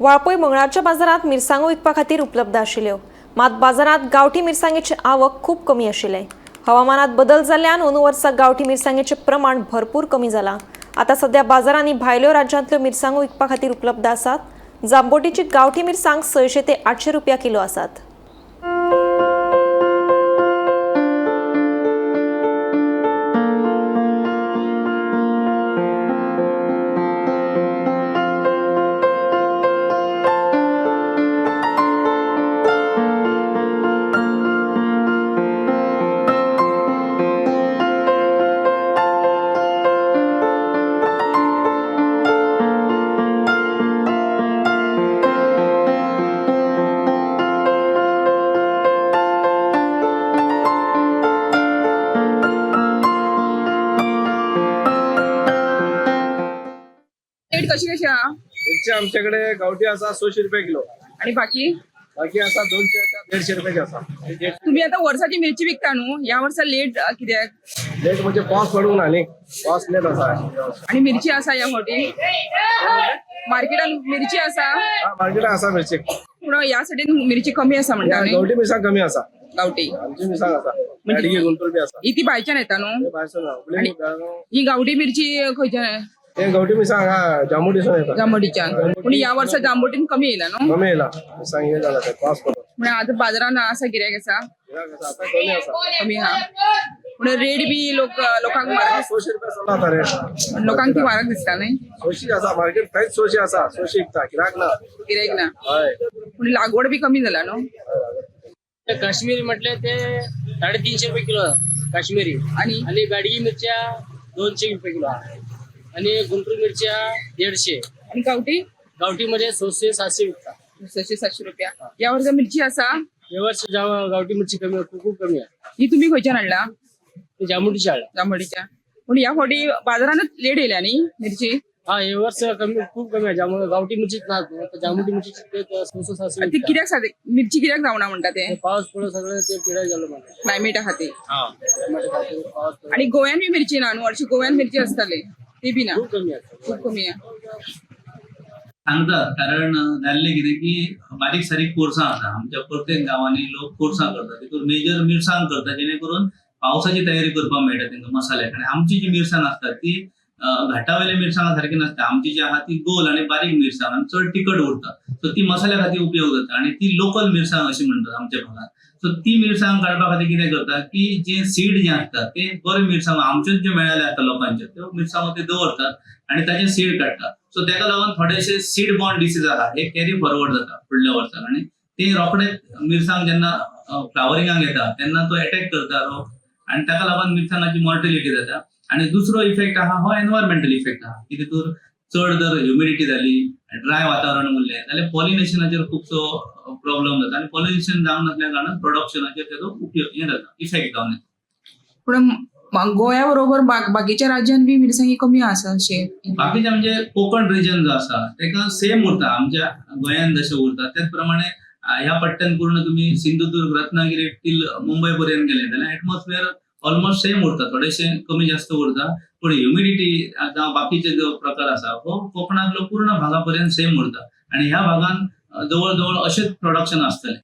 वाळपय मंगळारच्या बाजारात मिरसांगो विकपा खातीर उपलब्ध आशिल्ल्यो, मात बाजारात गांवठी मिरसांगेची आवक खूब कमी आशिल्ले. हवामानात बदल जाल्ल्यान अंदू वर्सा गांवठी मिरसांगेचें प्रमाण भरपूर कमी जालां. आतां सध्या बाजारांनी भायल्यो राज्यांतल्यो मिरसांगो विकपा खातीर उपलब्ध आसात. जांबोटीची गांवठी मिरसांग 600 ते 800 रुपया किलो आसात. रेट कशी कशी हा? मिरची आमच्याकडे गावठी असा 600 रुपये किलो. आणि बाकी? बाकी असा 200 का 150 रुपयाची असा. तुम्ही आता वर्साची मिरची विकता न्हू, या वर्सा लेट कित्याक? लेट म्हणजे पाऊस पडून ना न्ही, पाऊस लेट असा. आणि मिरची आसा या फावटी मार्केटान? मिरची आसा? हा, मार्केटात असा मिरची. पूण ह्या सायडीन मिरची कमी आसा म्हणटा न्ही? गावठी मिरसांग कमी असा. गावठी. आमची मिरसांग असा, बेडगी, गुंटूर बी असा. ही ती भायच्यान येता न्हू? हे भायरसून ना, हुबळी. आणि- ही गावठी मिरची खंयच्यान? हे गावठी मिरसांग हा जांबुटीसून येता. जांबोटीच्यान. पूण ह्या वर्सा जांबोटीन कमी येयला न्हू? कमी येयला मिरसांग, हे जाला ते पाऊस पडून. म्हणून आता बाजारान आसा, गिरायक आसा? गिरायक आसा, आता कमी असा. कमी हा, पूण रेट बी लोक लोकांक म्हारग. 600 रुपये चल्ला आता रेट. लोकांक ती म्हारग दिसता न्ही? 600 असा मार्केट, थंयच 600 असा, 600 विकता, गिरायक ना. गिरायक ना. हय. पूण लागवड बी कमी जाला न्हू? काश्मीरी म्हटले ते 350 रुपये किलो काश्मीरी. आणि? आणि बॅडगी मिरच्या 200 रुपये किलो आहे आणि गुंटूर मिरच्या 150. आणि गावठी? गावठीमध्ये 600 700 विकतात. 600 700 रुपया. या वर्सा मिरची आसा? यावर्षी गावठी मिरची कमी, खूप खूप कमी आहे. ही तुम्ही खंयच्यान हाडला? ते जांबुटीची आळ. जांभळीच्या. पूण ह्या फावटी बाजारानच लेट येयल्या न्ही मिरची? हा, हे वर्ष कमी, खूप कमी आहे. गावठी मिरचीच ना, तर जांबुटी मिरची ते 600 700 ती विकतात. कित्याक सादे मिरची कित्याक जावना म्हणटा ते? ते पाऊस पडून सगळं ते पिढा झालं मला. क्लायमेट आहा ते. हा, पाऊस पडून. आणि गोव्यान बी मिरची ना न्हू? हरशी गोव्यान मिरची आसताली, ती बी ना. खूप कमी आहे. खूप कमी आहा. सांगतात, कारण जाल्लें कितें की बारीक सारीक पोरसां आसा आमच्या प्रत्येक गांवांनी. लोक पोरसां करतात, तितून मेजर मिरसांग करता, जेणे करून पावसाची तयारी करपाक मेळटा तांकां मसाल्याक. आनी आमची जी मिरसांग आसता ती घाटा वयल्या मिरसांगा सारकी नासता. आमची जी आहा ती गोल आनी बारीक मिरसांग आनी चड तिखट उरता, सो ती मसाल्या खातीर उपयोग जाता आनी ती लोकल मिरसांग अशी म्हणटात आमच्या भागात. सो ती मिरसांग काडपा खातीर कितें करता की जे सीड जे आसता ते बरे मिरसांगो आमच्योच ज्यो मेळ्ळेले आसता लोकांच्यो, त्यो मिरसांगो ते दवरतात आनी ताचे सीड काडटात. सो ताका लागून थोडेशे सीड बॉर्न डिसीज आहा हे कॅरी फॉरवर्ड जाता फुडल्या वर्साक आनी ते रोखडेच मिरसांग जेन्ना फ्लावरिंगाक येता तेन्ना तो एटॅक करता रोग आनी ताका लागून मिरसांगाची मॉर्टेलिटी जाता. आनी दुसरो इफेक्ट आहा हो एनवायरमेंटल इफेक्ट आहा की तितूर चड जर ह्युमिडिटी जाली, ड्राय वातावरण उरलें जाल्यार पॉलिनेशनाचेर खुबसो प्रॉब्लम जाता आनी पॉलिनेशन जावंक नासल्या कारणान प्रोडक्शनाचेर तेजो उपयोग हें जाता, इफेक्ट जावन येता. पूण गोंया बरोबर बाकीच्या राज्यान बी मिरसांगी कमी आसा अशें? बाकीचे म्हणजे कोकण रिजन जो आसा तेका सेम उरता, आमच्या गोंयान जशें उरता त्याच प्रमाणे. ह्या पट्ट्यान पूर्ण तुम्ही सिंधुदुर्ग, रत्नागिरी टील मुंबय पर्यंत गेले जाल्यार एटमॉस्फियर ऑलमोस्ट सेम उरता, थोडेशे कमी जास्त उरता, पण ह्युमिडिटी जावं बाकीचे जो प्रकार आसा हो कोकणांतलो पूर्ण भागा पर्यंत सेम उरता आनी ह्या भागान जवळ जवळ अशेंच प्रोडक्शन आसतलें.